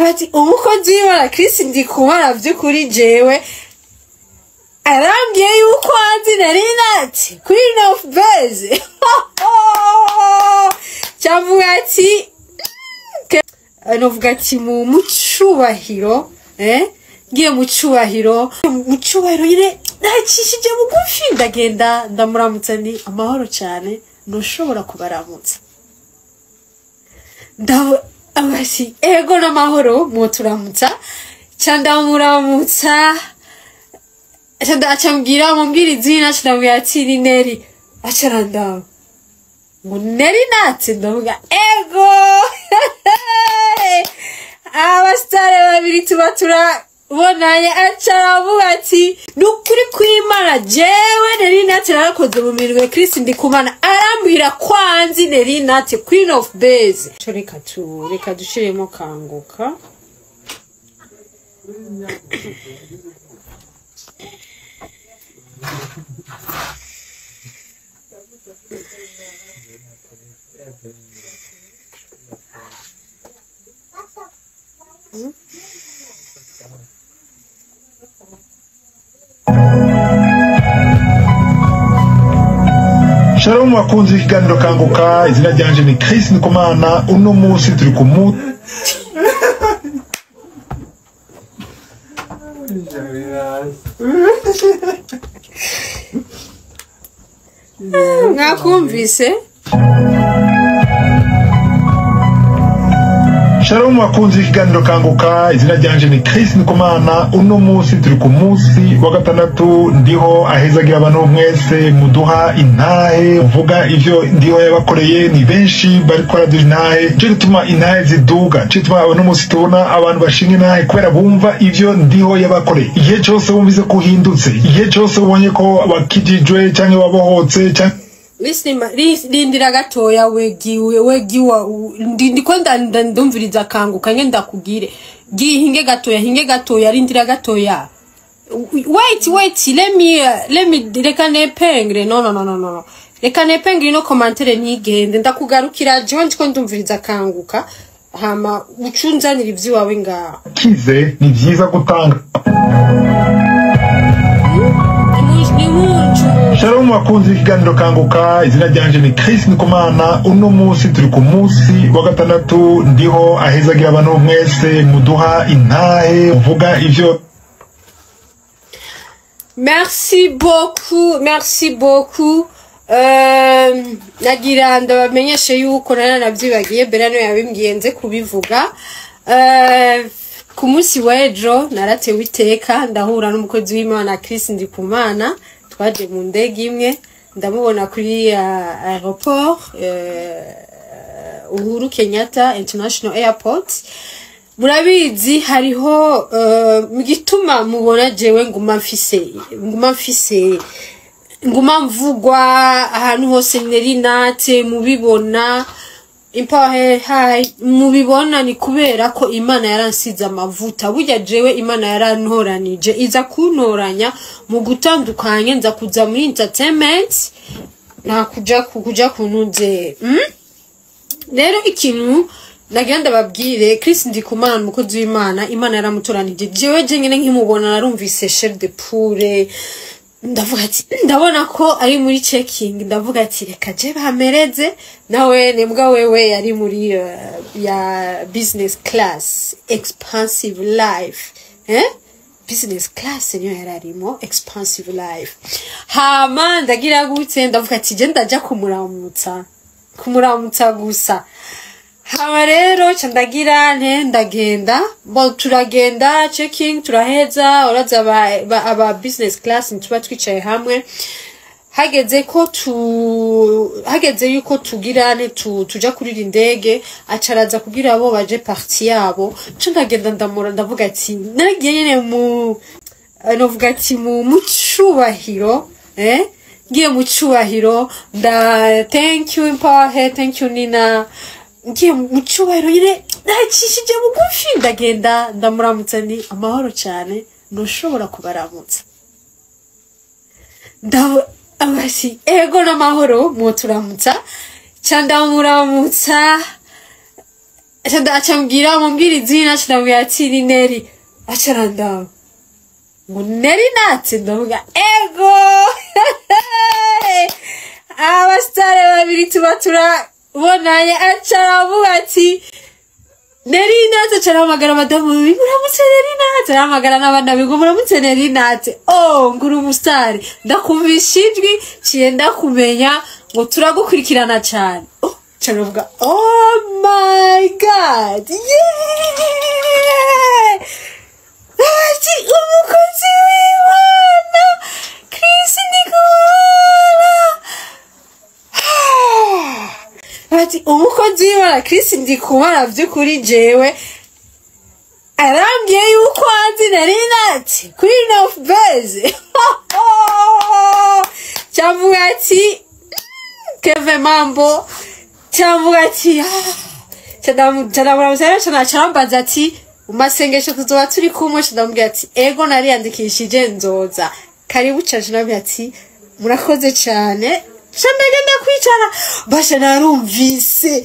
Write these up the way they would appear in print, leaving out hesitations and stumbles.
Ati umukozi w'Imana Chris Ndikumana vy'ukuri jewe arambwiye yuko anzi Nelly Nat Queen of Base. Cavuga ati novuga ati mu cubahiro, ngiye mu cubahiro, mu cubahiro nyine nacishije bugufi, ndagenda ndamuramutsa, ni amahoro cyane, ntushobora kubaramutsa. Abasi ego n'amahoro, mwoturamutsa. Ca ndamuramutsa, acambwira mumbwira izina, ca ndamubwira ati ni Nelly. Aca arandaba ngo Nelly Nat, ndavuga ego. Abasitare babiri tuba turabonanye. Aca aravuga ati ni ukuri kw'Imana jewe Nelly Nat narakoze mu minwe Chris Ndikumana arambwira ko anzi Nelly Nat Queen of Base. Reka tu reka dushiremo Kanguka. Shalom bakunzi b'ikiganiro Kanguka, izina ryanje ni Chris Ndikumana. Uno munsi turi ku mu Mwakumvise. Shalom bakunzi b'ikiganiro Kanguka, izina ryanje ni Chris Ndikumana. Uno munsi turi ku munsi wa gatandatu, ndiho ahezagira abantu mwese muduha intahe muvuga ivyo ndiho yabakoreye. Ni benshi bariko baraduha intahe, nico gituma intahe ziduga, nico gituma uno munsi tubona abantu bashinga intahe kubera bumva ivyo ndiho yabakoreye. Igihe cose wumvise ko uhindutse, igihe cose ubonye ko wakijijwe canke wabohotse canke Lindira gatoya, wegiwe wegiwa ndiko ndumviriza Kanguka nge ndakugire gihinge gatoya, hinge gatoya, rindira gatoya, wait, wait, let me reka nepengre. No, no, no, no, no, reka nepengre no commentaire ntigende, ndakugarukira jewe ndiko ndumviriza Kanguka, hama ucunzanira ivy'iwawe ngaho. Kize ni vyiza gutanga. Nimuncu. Shalom bakunzi b'ikiganiro Kanguka, izina ryanje ni Chris Ndikumana. Uno munsi turi ku munsi wa gatandatu, ndiho ahezagira abantu mwese muduha intahe muvuga ivyo Merci beaucoup, merci beaucoup. Nagira ndabamenyeshe yuko nari navyibagiye, Bera niwe yabimbwiye nze kubivuga. Ku munsi w'ejo naratewe iteka ndahura n'umukozi w'Imana Chris Ndikumana, twaje mu ndege imwe, ndamubona kuri aéroport Uhuru Kenyatta International Airport. Murabizi hariho mu gituma mubona jewe nguma mfise nguma mvugwa ahantu hose, Nelly Nat mubibona, Impahe hai mubibona, ni kubera ko Imana yaransize amavuta. Burya jewe Imana yarantoranije, iza kuntoranya mu gutandukanye, nza kuza muri entertainment nta kuja kuja kuntuze. Rero ikintu nagira ndababwire, Chris Ndikumana umukozi w'Imana, Imana yaramutoranije. Jewe je nyene nkimubona narumvise chair de poule, ndavuga ati ndabona ko ari muri checking, ndavuga ati reka je bamereze nawe nibwa wewe yari muri ya business class expansive life, business class niyo yararimo expansive life. Hama ndagira gutse ndavuga ati je ndaja kumuramutsa, kumuramutsa gusa. Hama rero ca ndagira nte ndagenda bo turagenda checking turaheza, uraza aba business class tuba twicaye hamwe. Hageze ko tu hageze yuko tugira ne tu, tuja kurira indege, acaraza kugira abo baje partie yabo, ca ndagenda ndamura, ndavuga ati naragiye nyene mu novuga ati mu cubahiro, ngiye mu cubahiro nda thank you Impahe, thank you Nina, ngiye mu cubahiro nyine nacishije bugufi, ndagenda ndamuramutsa, ni amahoro cyane, ntushobora kubaramutsa. Abasi ego n'amahoro, mwoturamutsa. Ca ndamuramutsa. Aca mumbwira izina, aca ndamubwira ati ni Neri. Aca arandaba ngo Neri Nat, ndavuga ego. Abasitare babiri tuba turabonanye. Aca aravuga ati Neri Nat, aca arahamagara madamu wiwe, muramutse Neri Nat, arahamagara n'abana biwe ngo muramutse Neri Nat. Oh, nguri umusitare, ndakumvisha ijwi ciye ndakumenya, ngo turagukurikirana cane. Oh, aca aravuga oh my god, yeah! Ati umukozi w'Imana Chris Ndikumana. Ati umukozi w'Imana Chris Ndikumana, vy'ukuri jewe arambwiye yuko anzi Nari Nat Queen of Base. Cavuga ati Keve mambo, cavuga ati canamuramutsa, carambaza ati mu masengesho tuzoba turi kumwe? Ndamubwira ati ego, nariyandikishije nzoza, karibu cane. Ndamubwira ati murakoze cane. Ca ndagenda kwicara basha, narumvise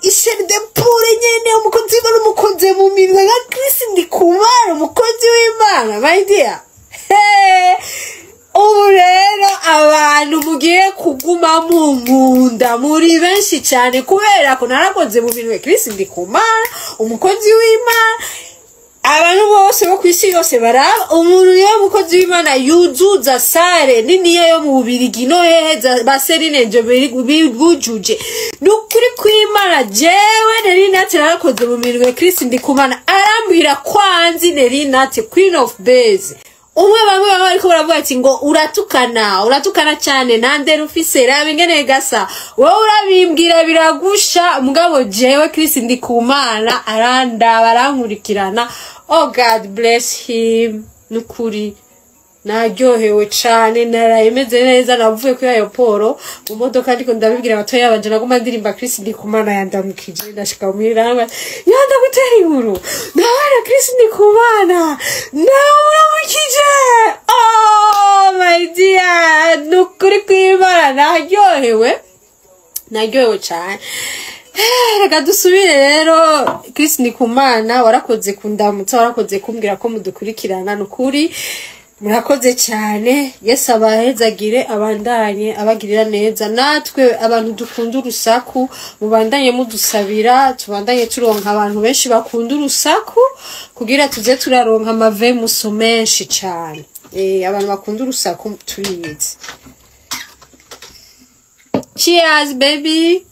i chair de poule nyene, umukozi w'Imana umukozi mu minwe nka Chris Ndikumana, umukozi w'Imana, my dear. Hey! Ubu rero abantu mugiye kuguma munkunda muri benshi cyane, kubera ko narakoze mu minwe Chris Ndikumana, umukozi w'Imana. Abantu bose bo kw'isi yose baraba umuntu niwe mukozi w'Imana yuzuza salle niniya yo mu Bubirigi no heza baserinenje bujuje. Ni ukuri kw'Imana, jewe Neri Nat narakoze mu minwe Chris Ndikumana, arambwira kwanzi Neri Nat Queen of Base. Umwe bamwe baba bariko baravuga ati ngo uratukana, uratukana cyane, nande ufise, raba ingene gasa wowe urabimbwira biragusha. Mugabo jewe Chris Ndikumana arandaba, arankurikirana. Oh, God bless him. Nukuri naryohewe cane, naraye meze neza. Navuye kuri aéroport mu modoka ndiko ndabibwira abatoya banje, naguma ndirimba Chris Ndikumana yandamukije. Ndashika muhira yandagutera inkuru, ndabona Chris Ndikumana namuramukije. Oh my dear, nukuri kw'Imana naryohewe, naryohewe cane. Reka dusubire rero. Chris Ndikumana, warakoze kundamutsa, warakoze kumbwira ko mudukurikirana. Nukuri murakoze cyane. Yesu abahezagire, abandanye abagirira neza. Natwe abantu dukunda urusaku, mubandanye mudusabira, tubandanye turonka abantu benshi bakunda urusaku, kugira tuze turaronka amavemuso menshi cyane. Abantu bakunda urusaku turizi. Cheers baby.